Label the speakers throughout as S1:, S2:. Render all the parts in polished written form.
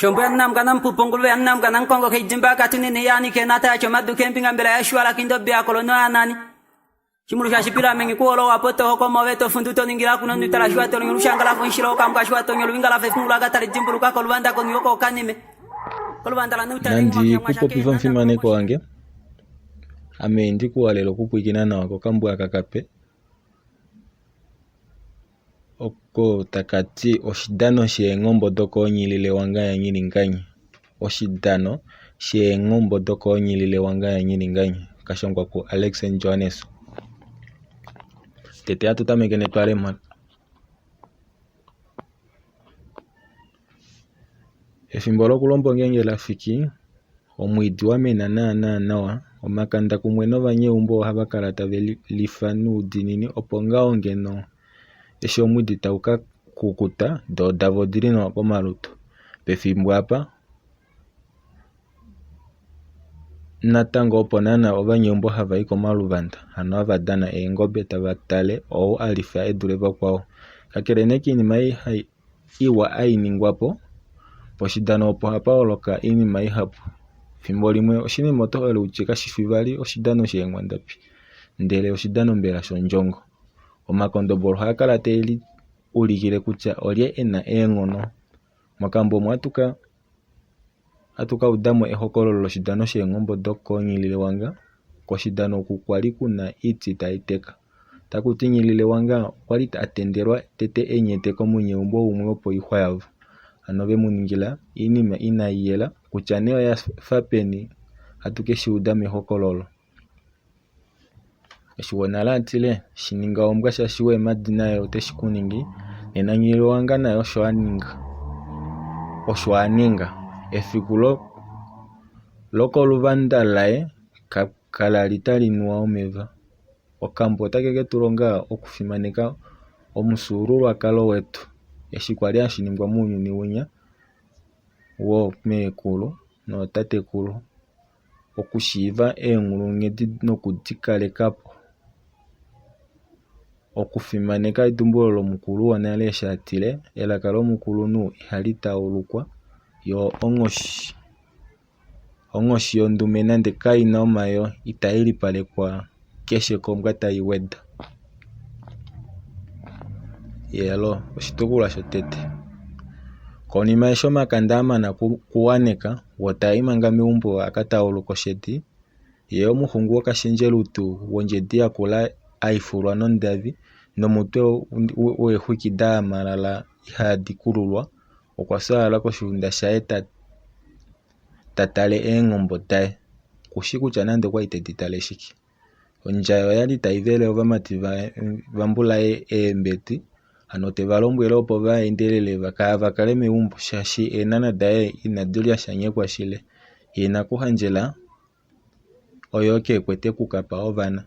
S1: Shombo ya Namga na Mpupu Nguluve ya Namga na Nkongo Keidimba Katunene ya Nike na Tacho Maduke Mbinga Mbela ya Shwala Kindobe ya Kolono ya Nani Chimulu sha Shipila Mengi Kuolo wa Poto Hoko Move To Fundu To Ningira Kuno Nutala Shwa To Nyulu Shangala Funshiro Kamka Shwa To Nyulu Wingala Fefungu Laga Tali Dimbuluka Koluvanda Konyoko Kanime Koluvanda La Nuta
S2: Nandi kupopifa omufimaneko wange. Ame ndi ku halela okupwiikina nawa kokambo aka kape. Oko taka ti oshidano sheenghombo dokoonyilile wanga yanyilinganyi. Oshidano sheenghombo dokoonyilile wanga yanyilinganyi. Ka shangwa kuAlex Johannes. Tete hatu tameke netwalemo. Efimbo lokulombo ngeenge la fiki, omwiidi wa mena naana nawa, omakanda kumwe novanyeumbo ohava kala tave lifa noudiinini opo ngaho ngeno eshi omwiidi tau ka kukuta doo davo odili nawa komalutu. Pefimbo apa natango opo naana ovanyeumbo hava i komaluvanda hano hava dana eengobe tava tale ou a lifa e dule vakwao. Kakele nee koinima ei iwa hai ningwa po, poshidano opo hapa holoka oinima ihapu. Efimbo limwe oshinima oto hala utye kashifi vali oshidano sheenghwandabi ndele oshidano mbela shondjongo. Omakondobolo ohaa kala tae li ulikile kutya olye e na eenghono. Mokambo omu ohatu ka uda mo ehokololo loshidano sheenghombo dokoonghililewanga. Koshidano oku kwa li ku na oiti tai teka. Otaku ti Nghililewanga okwa li a tendelwa tete enyete komunyeumbo umwe wopoixwa yavo. Hano ve mu ningila oinima inai yela kutya nee oya fa peni ohatu ke shi uda mehokololo. Eshi wonale a tile shi ninga ombwa shaashi weemhadi naye oteshi ku ningi, nena Nghililewanga naye osho a ninga. Osho a ninga. Efiku lokoluvanda laye kala li tali nuwa omeva. Okambo otake ke tu longa okufimaneka omufyuululwakalo wetu eshi kwali hashi ningwa mounyuni winya woomeekulu nootatekulu okushiiva eenghulunghedi noku di kaleka po. Okufimaneka etumbulo lomukulu wonale eshi a tile elaka lomukulunhu ihali taulukwa yo onghoshi. Onghoshi yondume nande kai na omayoo itai lipalekwa keshe kombwa tai weda. Yelo, oshitukulwa shotete. Konima eshi omakanda a mana kuwaneka, woo tai manga meumbo a ka tauluka oshedi, ye omuxungu wokashendjelutu wondjedi yakula hai fulwa nondavi nomutwe weexwiki dahamalala ihadi kululwa okwa fyaala koshiunda shaye ta ta tale eenghombo daye. Kushi kutya nande okwali tedi tale shike. Ondjai oyali tai vele ovamati vambulaye eembedi hano teva lombwele opo va endelele va kale meumbo shaashi eenhana daye inadi lya sha nyekwa shile. Ye nakuhandjela oyo ke kwete okukapa ovana.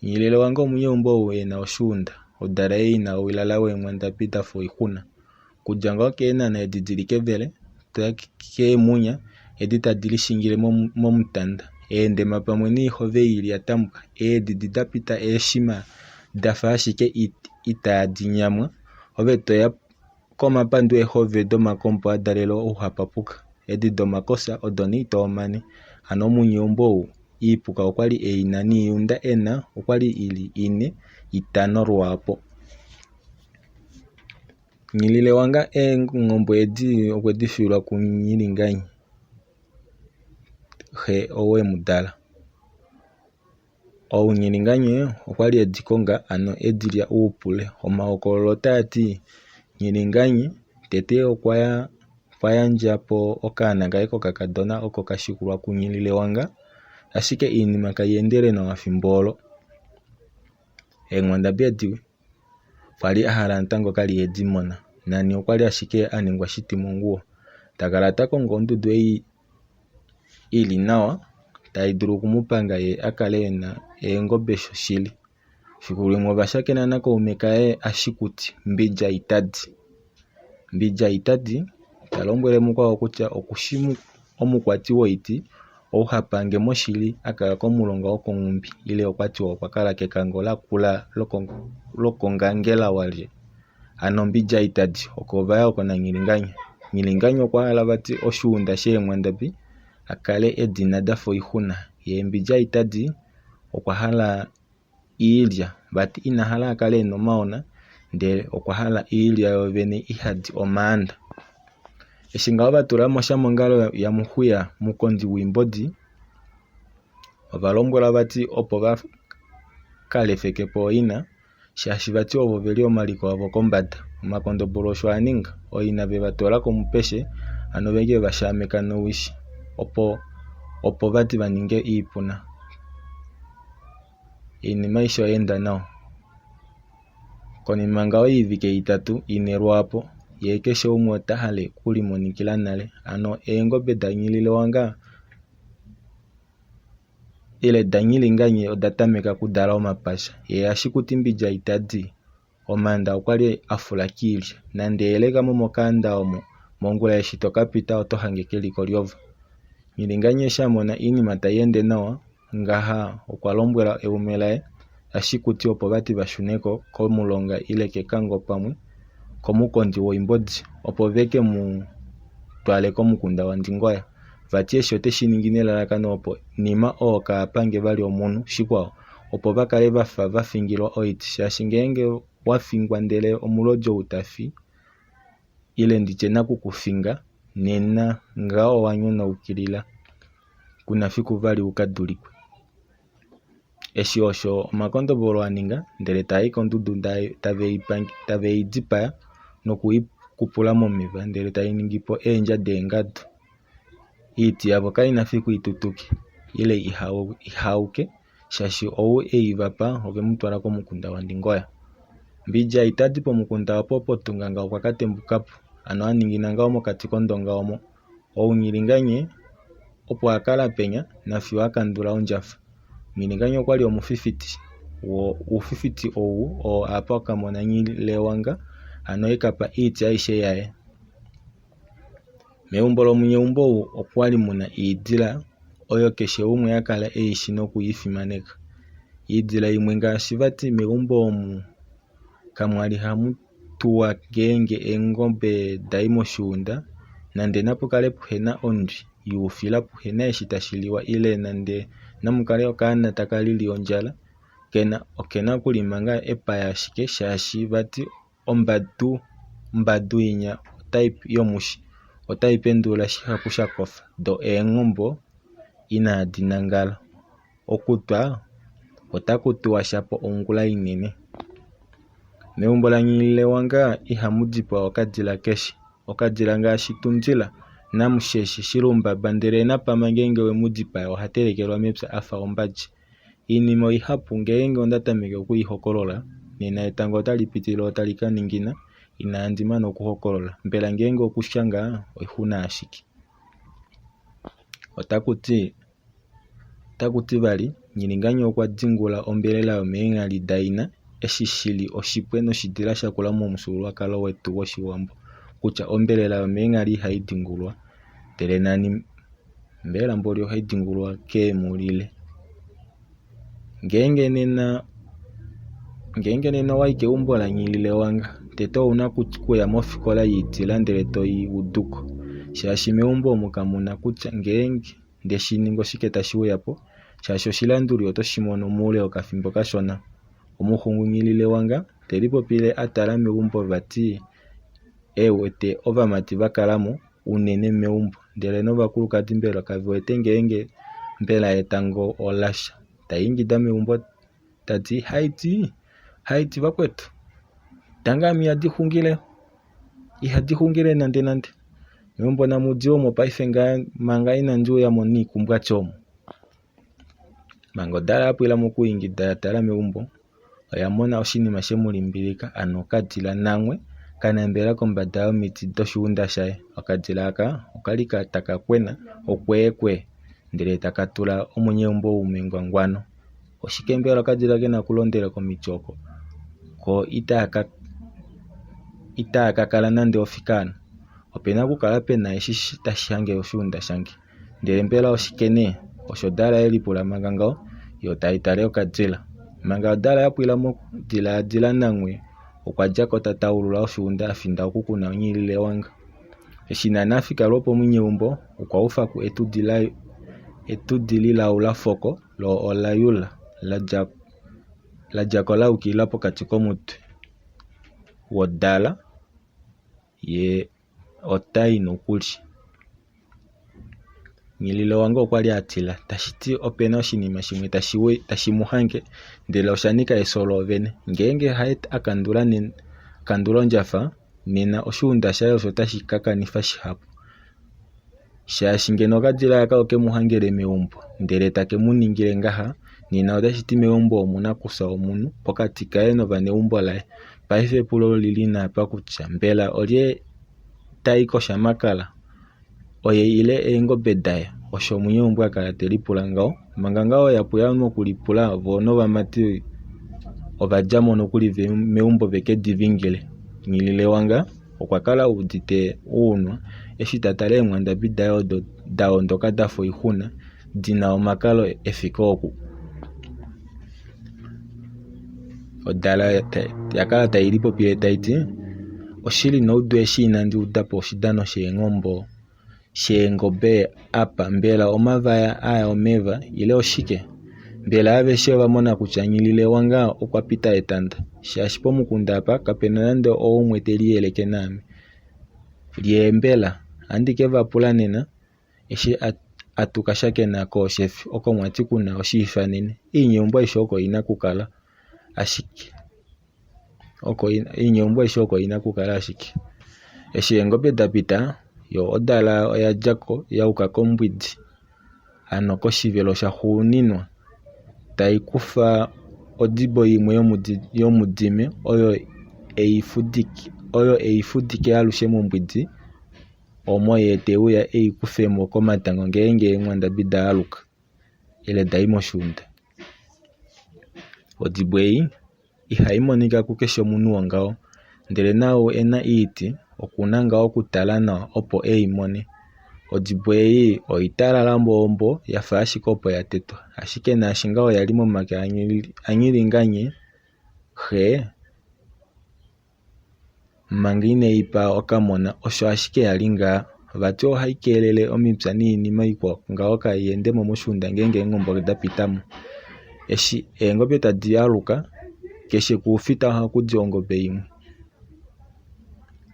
S2: Nghilile wange omunyeumbo ou e na oshuunda, odala ei i na owilala weenghwandabi da fa oixuna. Okudja ngoo keenhana edi di li kevele, toya keemunya edi tadi lishingile momutanda, eendema pamwe noihove ili ya tambuka, eedidi da pita eeshima da fa ashike itaadi nyamwa, ove toya komapandu eehove domakombo a dalelwa ouhapapuka, edi domakosa odo nee ito mane. Hano omunyeumbo ou iipuka okwali ei na niiyunda e na okwali ili ine itano lwaapo. Nghililewanga eenghombo edi okwe di fiilwa kuNghilinganyi, xe ou e mu dala. Ou Nghilinganye okwali edi konga ano edi lya uupule. Omahokololo otaa ti Nghilinganye tete okwa yandja po okaana kaye kokakadona oko ka shikulwa kuNghililewanga, ashike oinima kai endele nawa fimbo olo. Eenghwandabi edi kwali a hala natango kali edi mona, nani okwali ashike a ningwa shiti monguwo. Ta kala ta kongo ondudu ei ili nawa tai dulu oku mu panga ye a kale e na eengobe shoshili. Fiku limwe ova shakena nakaume kaye Ashikuti Mbidja Itadi. Mbidja Itadi ta lombwele mukwao kutya okushi omukwati woiti ou ha pange moshili a kala komulonga wokOnghumbi ile okwa tiwa okwa kala kekango lakula lokOngangela walye. Hano Mbidja Itadi oko va ya oko naNghilinganyi. Nghilinganye okwa hala vati oshuunda sheemwandabi a kale edina da fa oixuna. Yee Mbidja Itadi okwa hala iilya, vati ina hala a kale ena omaona ndele okwa hala iilya yoovene ihadi omaanda. Eshi ngaho va tula mo sha mongalo yaMuhuya Mukondi Wiimbodi, ova lombwelwa vati opo va ka lefeke po ooina shaashi vati ovo ve li omaliko avo kombada. Omakondobolo osho a ninga, ooina ve va twala komupeshe hano veke va shaameka nowishi opo opo vati va ninge iipuna. Oinima aishe oya enda nawa. Konima ngaho yoivike itatu ine lwaapo, yee keshe umwe ota hale okulimonikila nale. Hano eengobe da nghililwa ngaa ile da nghilinganye oda tameka okudala omapasha. Yee Ashikuti Mbidja itadi. Omanda okwa li a fula kiilya. Nande yeleka mo mokaanda omo, mongula eshi to ka pita oto hange ke li kolyova. Nghilinganye eshi a mona oinima tai ende nawa ngaha okwa lombwela eume laye Ashikuti opo vati va shune ko komulonga ile kekango pamwe komukondi woimbodi opo ve ke mu twale komukunda waNdingoya. Vati eshi ote shi ningi nelalakano opo Nima oo kaa pange vali omunhu shikwao opo va kale va fa va fingilwa oiti shaashi ngeenge wa fingwa ndele omulodi ou ta fi ile nditye nakukufinga nena ngaho owa nyonaukilila ku na fiku vali u ka dulikwe. Eshi osho omakondobolo a ninga ndele taa i kondudu tave i dipaya noku i kupula momeva ndele tai ningi po eendja deengadu. Oiti yavo kai na fiku i tutuke ile i hauke shaashi ou ei va pa ove mu twala komukunda waNdingoya. Mbidja ita di pomukunda opo poTunganga okwa ka tembuka po, hano a ningina ngaho mokati kOndonga omo. Ou Nghilinganye opo a kala penya nafiyo a kandula ondjafa. Nghilinganye okwa li omufifiti, wo oufifiti ou oo apa okamona Nghilewanga hano e ka pa oiti aishe yaye. Meumbo lomunyeumbo ou okwa li mu na iidila oyo keshe umwe a kala e i shi noku i fimaneka. Iidila imwe ngaashi vati meumbo omu kamwa li hamu tuwa ngeenge eengobe da i moshuunda nande napu kale puhe na ondwi youfila puhe na eshi tashi liwa ile nande namu kale okaana taka lili ondjala oke na okulimanga epaya ashike shaashi vati Ombadu Ombadu inya yomushi otai pendula shihapu sha kofa, do eenghombo inadi nangala. Okutwa otaku tuwa shapo ongula inene. Meumbo laNghililewanga ihamu dipawa okadila keshe. Okadila ngaashi Tundila naMusheshi, Shilumbaba ndele napama ngeenge we mu dipaya oha telekelwa mepya a fa ombadje. Iinima oihapu ngeenge onda tameke oku i hokolola, nena etango otali piti lo otali ka ningina inaandi mana okuhokolola. Mbela ngeenge okushanga oixuna ashike? Otaku ti, otaku ti vali, Nghilinganye okwa dingula ombelela yomeenghali daina, eshi shi li oshipwe noshidila shakula momufyuululwakalo wetu wOshiwambo kutya ombelela yomeenghali ihai dingulwa, ndele nani Mbela mboli ohai dingulwa keemhulile. Ngeenge nena ngeenge nena owa yi keumbo laNghililewanga, tete ou na okuya mofikola yoidila ndele to i udu ko. Shaashi meumbo omu kamu na kutya ngeenge nde shi ningi oshike tashi uya po, shaashi oshilanduli oto shi mono moule wokafimbo kashona. Omuxungu Nghililewanga te lipopile a tala meumbo vati e wete ovamati va kala mo unene meumbo ndele novakulukadi mbela kave wete ngeenge mbela etango olasha. Ta ingida meumbo ta ti haiti, haiti vakwetu tangi ame ihandi xungile, ihandi xungile nande nande. Meumbo namu di omo paife ngaa manga inandi uya mo niikumbwati omu. Manga odala ya pwila mokuingida ya tala meumbo, oya mona oshinima she mu limbilika, ano okadila namwe ka nambela kombada yomiti doshiunda shaye. Okadila aka oka li taka kwena okweekwee, ndele taka tula omunyeumbo ou mengwangwano. Oshike mbela okadila ke na okulondela komiti oko, ko itaaka kala nande ofika hano? Ope na okukala pe na eshi tashi hange oshiunda shange. Ndele mbela oshike nee? Osho Dala e lipula manga ngaho, yo tai tale okadila. Manga Dala ya pwila mokudilaadila Namwe okwa dja ko ta taulula oshiunda a finda oku ku na Nghililewanga. Eshi naana a fika lwopomunyeumbo, okwa ufa ku etudi lilaula foko, loo ola yula, la dja ko la yukilila pokati komutwe wodala, ye ota i nokuli. Nghililewanga okwa li a tila, tashi ti ope na oshinima shimwe tashi mu hange ndele osha nyika efyo loovene. Ngeenge haye a kandula ondjafa, nena oshuunda shaye osho tashi ka kanifa shihapu. Shaashi ngeno okadila aka oke mu hangele meumbo ndele take mu ningile ngaha, nena otashi ti meumbo omu na kufya omunhu pokati kaye novaneumbo laye. Paife epulo oli li naapa kutya mbela olye ta i koshamakala? Oye ile eengobe daye? Osho omunyeumbo a kala te lipula ngaho. Manga ngaho ya pweya mokulipula vo novamati ova dja mo nokuli meumbo ve ke di vingile. Nghililewanga okwa kala e udite ounwa eshi ta tale eemwandabi daye odo da ondoka da fa oixuna di na omakalo e fike oku. Odala ya kala tai lipopile tai ti, Oshili noudu eshi inandi uda po oshidano sheenghombo sheengobe apa mbela omavaya aa omeva ile oshike? Mbela aveshe ova mona kutya Nghililewanga okwa pita etanda, shaashi pomukunda apa kape na nande oumwe te liyeleke naame. Lyee mbela? Ohandi ke va pula nena eshi hatu ka shakena kooshefi oko mwa ti ku na oshiifanene. Oinyeumbo aishe oko i na okukala ashike. Oinyeumbo aishe oko i na okukala ashike. Eshi eengobe da pita, yo odala oya dja ko ya yuka kombwidi, hano koshivelo shaxuuninwa, tai kufa odibo imwe yomudime oyo ei fudike alushe mombwidi, omo ye te uya e i kufe mo komatango ngeenge eenghwandabi da aluka ile da i moshuunda. Odibo ei ihai monika kukeshe omunhu wongaho, ndele naau e na oiti oku na ngaho okutala nawa opo e i mone. Odibo ei oitalala mboombo ya fa ashike opo ya tetwa, ashike naashi ngaho ya li momake aNghiringanye, xe, manga inei pa okamona osho ashike ya li ngaa. Vati ohai keelele omipya noinima ikwao ngaho kai ende mo moshuunda ngeenge eenghombo da pita mo. Eshi eengobe tadi aluka keshe kuufita ohaku di ongobe imwe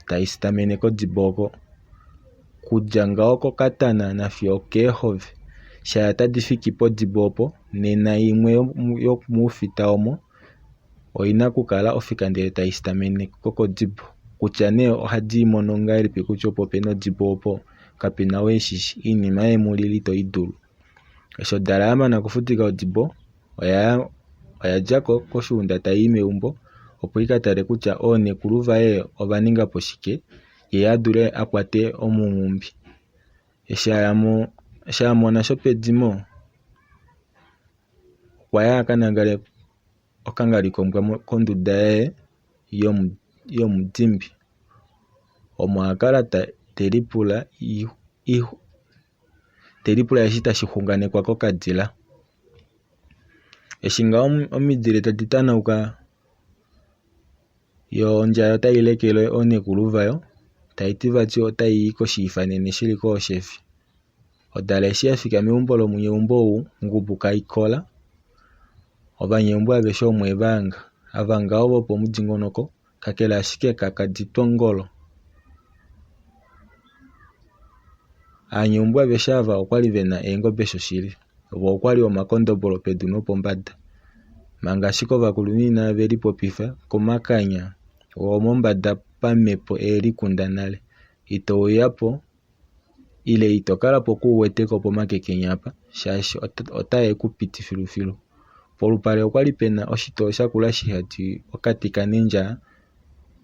S2: tai sitamene kodibo oko. Kudja ngaho kokatana nafiyo okeehove. Shaya tadi fiki podibo opo nena imwe yomuufita omo oi na okukala ofika ndele tai sitamene ko kodibo. Kutya nee ohadi i mono ngahelipi kutya opo pe na odibo opo, kape na ou e shi shi. Oinima yeemulili ito i dulu. Eshi odala ya mana okufudika odibo, oya dja ko koshuunda tai i meumbo opo i ka tale kutya oonekulu vaye ova ninga po shike ye a dule a kwate omunghumbi. Eshi a mona shopedimo, okwa ya a ka nangale okangali kombwa konduda yaye yomudimbi omo a kala te lipula eshi tashi xunganekwa kokadila. Eshi ngaho omidile tadi tanauka yo ondjala otai lekele oonekulu vayo tai ti vati otai i koshiifanene shi li kooshefi. Odala eshi ya fika meumbo lomunyeumbo ou, Ngubu Kaikola, ovanyeumbo aveshe omo e va hanga. Ava ngaho vopomudingonoko, kakele ashike kaKaditongolo. Ovanyeumbo aveshe ava okwali ve na eengobe shoshili. Vo okwali omakondobolo pedu nopombada. Manga ashike ovakulunhu inave lipopifa komakanya oo mombada pamhepo e likunda nale. Ito uya po ile ito kala po kuuwete ko pomakekenya apa shaashi otae ku piti filufilu. Polupale okwa li pe na oshitoo shakula shi hadi okati kanendja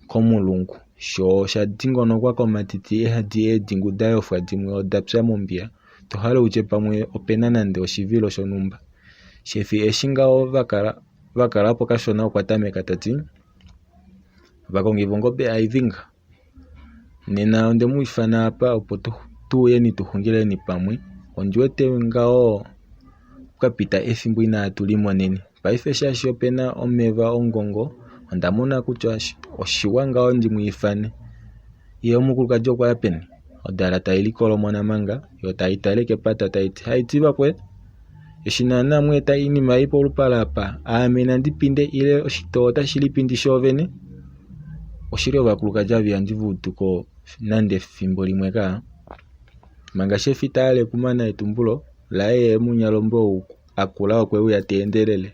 S2: komulungu, sho osha dingonokwa komatiti e hadi eedingu da yofwa dimwe oda pya mombiya, to hale u tye pamwe ope na nande oshivilo shonhumba. Shefi eshi ngaho va kala po kashona okwa tameka ta ti, Vakongi vongobe Aivinga, Nena onde mu ifana apa opo tu uyeni tu xungileni pamwe. Ondi wete ngaho pwa pita efimbo inaatu limoneni. Paife shaashi ope na omeva ongongo, onda mona kutya oshiwa ngaho ndi mu ifane. Ye omukulukadi okwa ya peni? Odala tai likolomona manga, yo tai tale kepata tai ti, Haiti vakwe, eshi naana mwa eta oinima ei polupale apa, aame nandi pinde ile oshitoo otashi lipindi shoovene? Oshili ovakulukadi ava ihandi va udu ko nande efimbo limwe kaa. Manga shefi ta hale okumana etumbulo laye ye munyalombe ou a kula okwe uya ta endelele.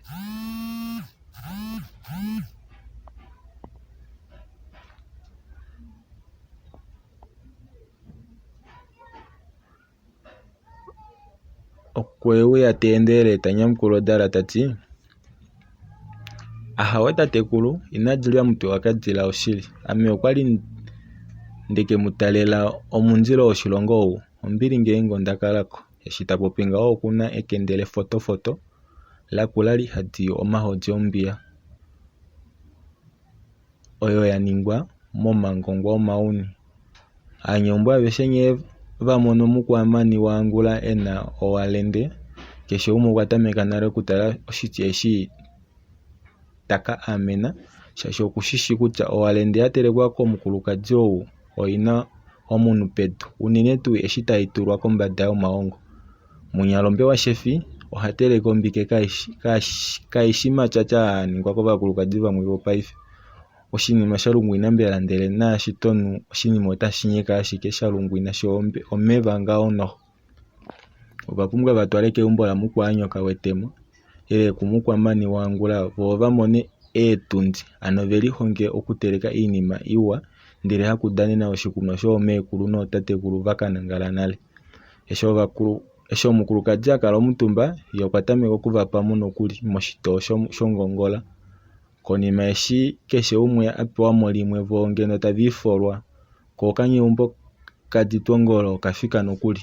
S2: Okwe uya ta endelele ta nyamukula odala ta ti, Ahawe tatekulu, inadi lya mutwe wakadila oshili. Ame okwali ndeke mu talela omundilo woshilongo ou. Ombili ngeenge onda kala ko. Eshi ta popi ngaho oku na ekende lefotofoto lakula li hadi omahodi ombiya oyo ya ningwa momangongwa omauni. Aanyeumbo aveshe nghee va mono Mukwamani waAngula e na owalende, keshe umwe okwa tameka nale okutala oshiti eshi ta ka amena shaashi oku shi shi kutya owalende ya telekwa komukulukadi ou oi na omunhu pedu unene tuu eshi tai tulwa kombada yomaongo. Munyalombe waShefi oha teleke ombike kai shi matyatya aa a ningwa kovakulukadi vamwe vopaife. Oshinima sha lungwina mbela ndele naashi to nu oshinima otashi nyeka ashike sha lungwina sho omeva ngaho noho. Ova pumbwa va twale keumbo lamukwaanyoka wetemo ile kumukwamani waAngula voo va mone eetundi hano ve lihonge okuteleka oinima iwa ndele hakudanena oshikunwa shoomeekulu nootatekulu va ka nangala nale. Eshi omukulukadi a kala omutumba ye okwa tameka okuvapa mo nokuli moshitoo shongongola. Konima eshi keshe umwe a pewa mo limwe voo ngeno tave i folwa, ko okanyeumbo kaditwongolo oka fika nokuli.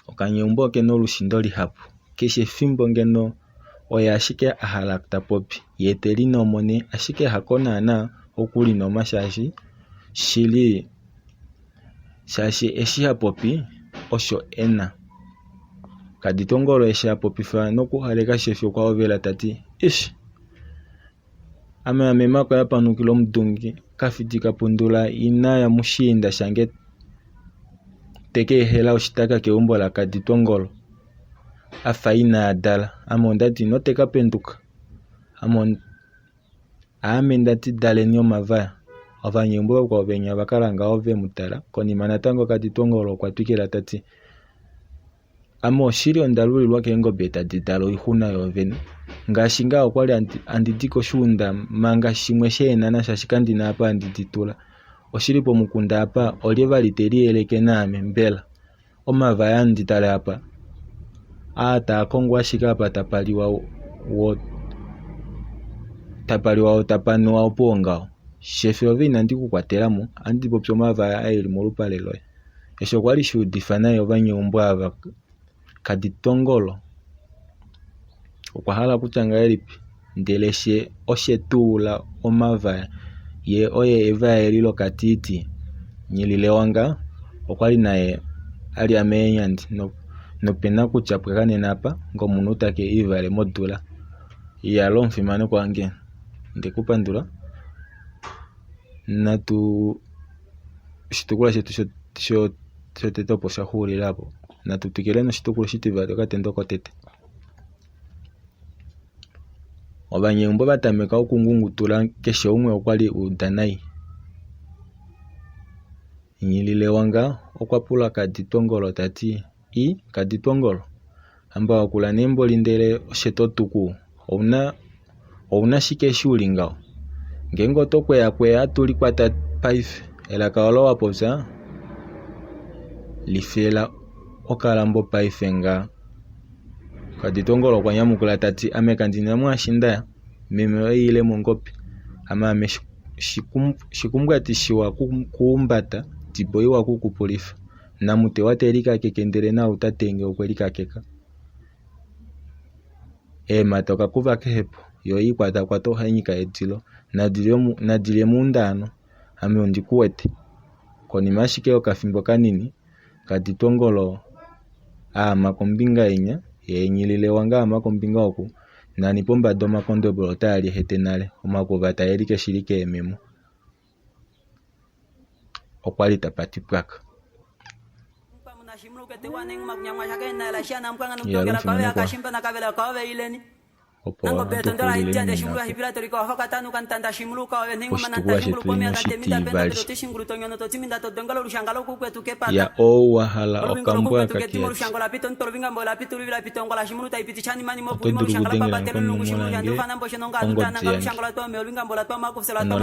S2: Okanyeumbo oke na olushindo lihapu. Keshe efimbo ngeno oye ashike a hala ta popi ye te linomo nee ashike hako naana okulinoma shaashi shili shaashi eshi ha popi osho e na. Kaditongolo eshi a popifa nokuhaleka shefi okwa hovela ta ti, Ish! Ame ame mako ya panukila omudungi, kafidi ka pundula ina yamushiinda shange te ka ehela oshitaka keumbo laKaditongolo a fa ina a dala. Ame onda ti ino teka penduka. Aame nda ti daleni omavaya. Ovanyeumbo vakwao venya ova kala ngaho ve mu tala. Konima natango Kaditongolo okwa twikila ta ti, Ame oshili onda lulilwa keengobe tadi dala oixuna yoovene. Ngaashi ngaa okwali handi di koshuunda manga shimwe sheenhana shaashi kandi na apa handi di tula. Oshili pomukunda apa olye vali te liyeleke naame mbela? Omavaya handi tale apa aa taa kongo ashike apa tapa liwa wo tapa liwa wo tapa nuwa opuwo ngaho. Shefi ove inandi ku kwatela mo, ohandi popi omavaya aa eli molupale loye. Eshi okwa li sha udifa nai ovanyeumbo ava. Kaditongolo okwa hala okutya ngahelipi? Ndele she oshe tu ula omavaya, ye oye evaya eli lokatiiti. Nghililewanga okwa li naye a lya meenyandi nope na kutya pwakanena apa ngomunhu take i vale modula. Iyalo omufimanekwa wange, nde ku pandula. Natu oshitukulwa shetu shotete opo sha xuulila opo. Natu twikile noshitukulwa oshitivali okatendo kotete. Ovanyeumbo va tameka okungungutula keshe umwe okwa li a uda nai. Nghililewanga okwa pula Kaditongolo ta ti, I, Kaditongolo, hamba wa kula nee mboli ndele oshe to tuku, ouna Ouna shike eshi u li ngaho? Ngeenge oto kweyakweya atu likwata paife. Elaka olo wa popya lifela okalambo paife nga. Kaditongolo okwa nyamukula ta ti, Ame kandi na mwaashi nda ya. Meme oye ile mongobe. Ame ame shikumbwati shiwa kuumbata, dibo iwa kukupulifa. Namutewa te likakeke ndele naau ta tenge okwe likakeka. Eemhata okakuva kehe po, yo oikwatakwata ohai nyika edilo. Nadi lye muunda hano, ame ondi ku wete. Konima ashike yokafimbo kanini, Kaditongolo a ama kombinga inya, ye Nghililewanga a ama kombinga oku, nani pombada omakondobolo otaa lihete nale, omakuva tae likeshili keememo. okwa li tapa ti pwaka. Iyaloo omufimanekwa, opo hatu xulile nena poshitukulwa shetu oshitivali. Ya ou wa hala okambo aka ke yadi, oto dulu okudengela nge konomola yange kongodi yange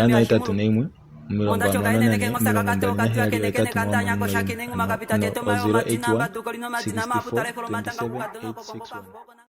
S2: 081 64 27 861 ano 081 64 27 861.